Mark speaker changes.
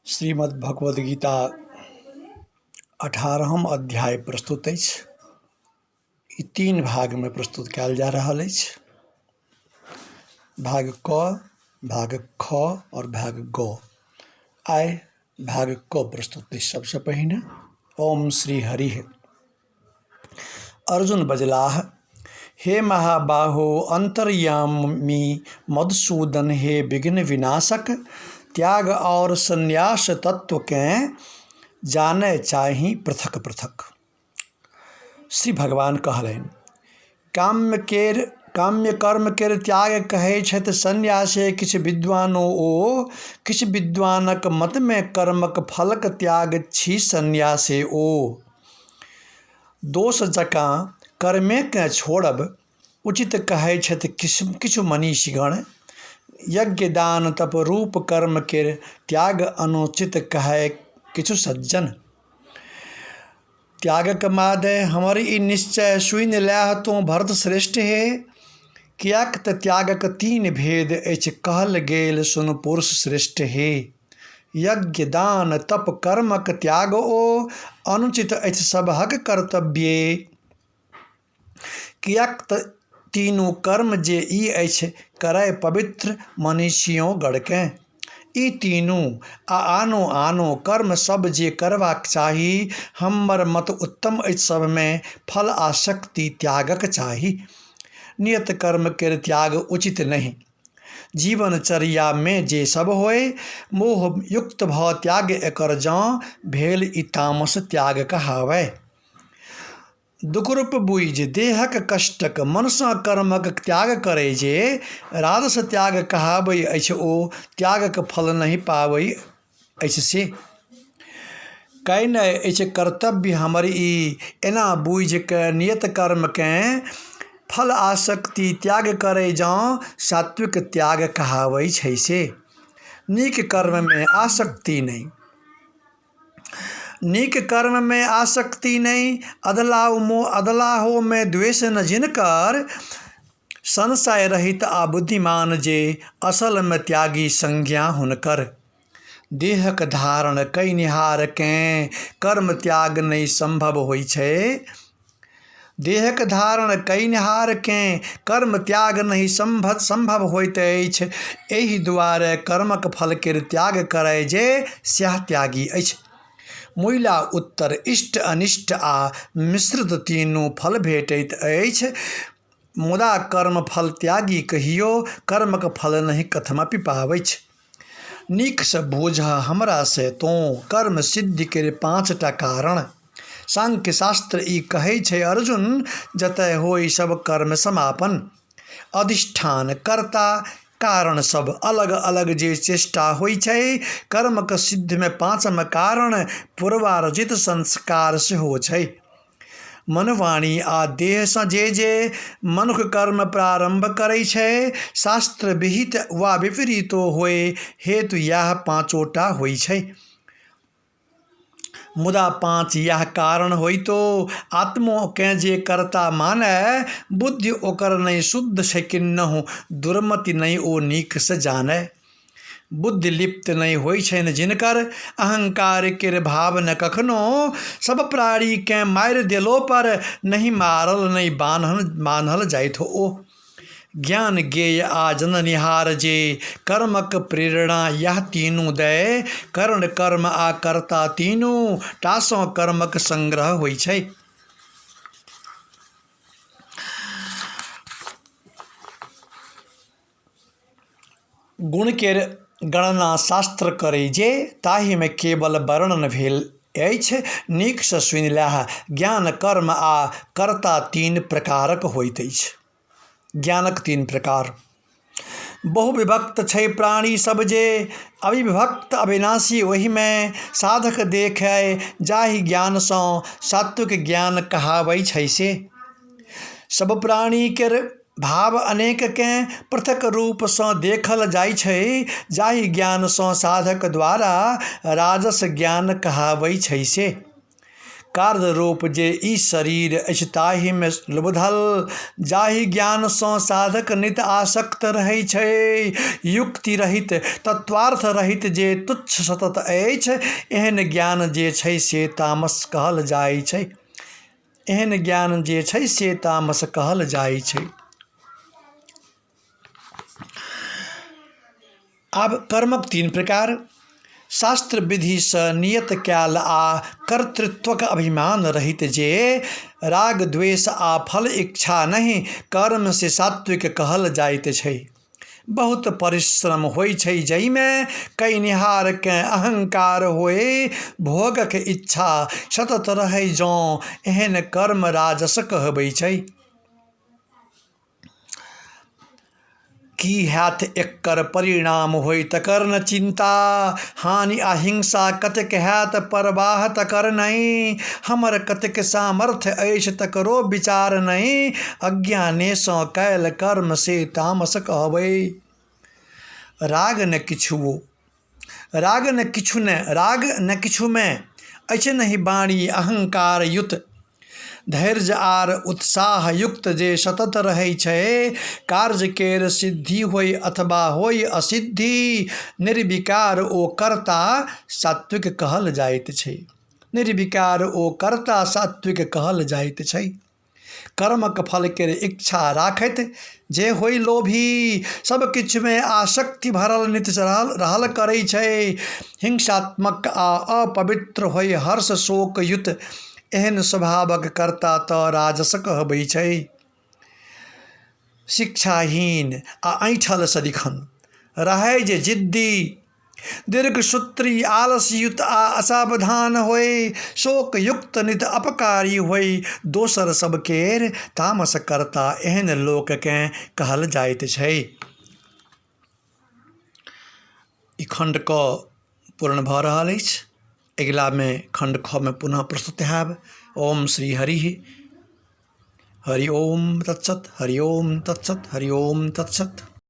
Speaker 1: श्रीमद् भगवद गीता 18म अध्याय प्रस्तुत अछि। ई तीन भागमे प्रस्तुत कयल जा रहल अछि। भाग क, भाग ख आओर भाग ग। आइ भाग क प्रस्तुत अछि सबसँ पहिने। ओम श्री हरिः। अर्जुन बजलाह, हे महाबाहो अन्तर्यामी मधुसूदन, हे विघ्न विनाशक, त्याग आओर संन्यास तत्वकेँ जानय चाही पृथक पृथक। श्री भगवान कहलनि, काम्य केर काम्य कर्म केर त्याग कहै छथि संन्यासे किछु विद्वानो ओ, किछु विद्वानक मतमे कर्मक फलक त्याग छी संन्यासे ओ। दोष जकाँ कर्मेकेँ छोड़ब उचित कहै छथि किछु किछु मनीषीगण, यज्ञ दान तप रूप कर्म केर त्याग अनुचित कहै किछु सज्जन। त्यागक मादे हमर ई निश्चय सुनि लएह तोँ भरत श्रेष्ठ हे, किएक तऽ त्यागक तीन भेद अछि कहल गेल सुनु पुरुष श्रेष्ठ हे। यज्ञ दान तप कर्मक त्याग ओ अनुचित अछि सबहक कर्तव्ये, किएक तऽ तीनू कर्म जे ई अछि करय पवित्र मनीषियो गणकेँ। ई तीनू आ आनो आनो कर्म सब जे करबाक चाही, हमर मत उत्तम अछि सबमे फल आसक्ति त्यागक चाही। नियत कर्म केर त्याग उचित नहि। जीवनचर्यामे जे सब होय, मोहयुक्त भऽ त्याग एकर जँ भेल ई तामस त्याग कहाबय। दुखरूप बुझि देहक कष्टक मनसँ कर्मक त्याग करै जे, राजस त्याग कहाबै अछि ओ, त्यागक फल नहि पाबै अछि से। कयने अछि कर्तव्य हमर ई, एना बुझि कऽ नियत कर्मकेँ, फल आसक्ति त्याग करै जँ, सात्विक त्याग कहाबै छै से। नीक कर्ममे आसक्ति नहि। नीक कर्ममे आसक्ति नहि, अधलाहोमे द्वेष न जिनकर, संशय रहित आ बुद्धिमान जे, असलमे त्यागी संज्ञा हुनकर। देहक धारण कयनिहारकेँ कर्म त्याग नहि सम्भव होइ छै। देहक धारण कयनिहारकेँ कर्म त्याग नहि सम्भव होइत अछि। एहि दुआरे कर्मक फल केर त्याग करय जे, सएह त्यागी अछि। मुइला उत्तर इष्ट, अनिष्ट आ मिश्रित तीनू फल भेटैत अछि, मुदा कर्मफल त्यागी कहियो कर्मक फल नहि कथमपि पाबैछ। नीकसँ बूझह हमरा से तोँ कर्म सिद्धि केर पाँचटा कारण। सांख्य शास्त्र ई कहै छै अर्जुन, जतय होइ सब कर्म समापन। अधिष्ठान कर्ता कारण सब अलग अलग जे चेष्टा होइ छै, कर्मक सिद्धिमे पाँचम कारण पूर्वार्जित संस्कार सेहो छै। मन, वाणी आ देहसँ जे जे मनुख कर्म प्रारम्भ करै छै, शास्त्र विहित वा विपरीतो होए, हेतु इएह पाँचोटा होइ छै। मुदा पाँच इएह कारण होइतो आत्मोकेँ जे कर्ता मानय, बुद्धि ओकर नहि शुद्ध छै किन्नहु, दुर्मति नहि ओ नीकसँ जानय। बुद्धि लिप्त नहि होइ छनि जिनकर, अहंकार केर भाव न कखनो, सब प्राणीकेँ मारि देलो पर नहि मारल नहि बान्हल जाइत ओ। ज्ञान ज्ञेय आ जननिहार जे कर्मक प्रेरणा इएह तीनू दय, करण कर्म आ कर्ता तीनू टासँ कर्मक संग्रह होइ छै। गुण केर गणना शास्त्र करै जे, ताहिमे केवल वर्णन भेल अछि, नीकसँ सुनि लएह। ज्ञान, कर्म आ कर्ता तीन प्रकारक होइत अछि। ज्ञानक तीन प्रकार। बहुविभक्त छै प्राणी सब जे, अविभक्त अविनाशी ओहिमे साधक देखय जाहि ज्ञानसँ, सात्विक ज्ञान कहाबै छै से। सब प्राणी केर भाव अनेककेँ पृथक रूपसँ देखल जाइ छै, जाहि ज्ञानसँ साधक द्वारा राजस ज्ञान कहाबै छै से। कार्य रूप जे ई शरीर अछि ताहिमे लुबधल जाहि ज्ञानसँ साधक नित आसक्त रहै छै, युक्ति रहित तत्वार्थ रहित जे तुच्छ सतत अछि, एहन ज्ञान जे छै से तामस कहल जाइ छै। एहन ज्ञान जे छै से तामस कहल जाइ छै। आब कर्मक तीन प्रकार शास्त्र विधिसँ नियत कयल आ कर्तृत्वक अभिमान रहित जे राग द्वेष आ फल इच्छा नहि कर्म से सात्विक कहल जाइत छै। बहुत परिश्रम होइ छै जाहिमे कयनिहारकेँ अहंकार होय, भोगक इच्छा सतत रहै जँ एहन कर्म राजस कहबै छै। की हैत एकर परिणाम होइ तकर न चिन्ता, हानि आ हिंसा कतेक हैत परवाह तकर नहि, हमर कतेक सामर्थ्य अछि तकरो विचार नहि, अज्ञानेसँ कयल कर्म से तामस कहबै। राग ने किछुओ राग ने किछु ने राग ने किछुमे अछि नहि बाणी अहंकार युत, धैर्य आर उत्साह युक्त जे सतत रहै छै, कार्य केर सिद्धि होइ अथवा होइ असिद्धि, निर्विकार ओ कर्ता सात्विक कहल जाइत छै। निर्विकार ओ कर्ता सात्विक कहल जाइत छै। कर्मक फल केर इच्छा राखैत जे होइ लोभी, सब किछुमे आसक्ति भरल नित रहल करै छै, हिंसात्मक आ अपवित्र होइ हर्ष शोक युत, एहन स्वभावक कर्ता तऽ राजस कहबै छै। शिक्षाहीन आ ऐंठल सदिखन रहै जे जिद्दी, दीर्घसूत्री आलसयुत आ असावधान होय, शोकयुक्त नित अपकारी होय, दोसर सब केर तामस कर्ता एहन लोककेँ कहल जाइत छै। ई खण्ड क पूर्ण भऽ रहल अछि। अगिलामे खण्ड ख मे पुनः प्रस्तुत हैब। ओम श्री हरि हरि ओम तत्सत हरि ओम तत्सत हरि ओम तत्सत।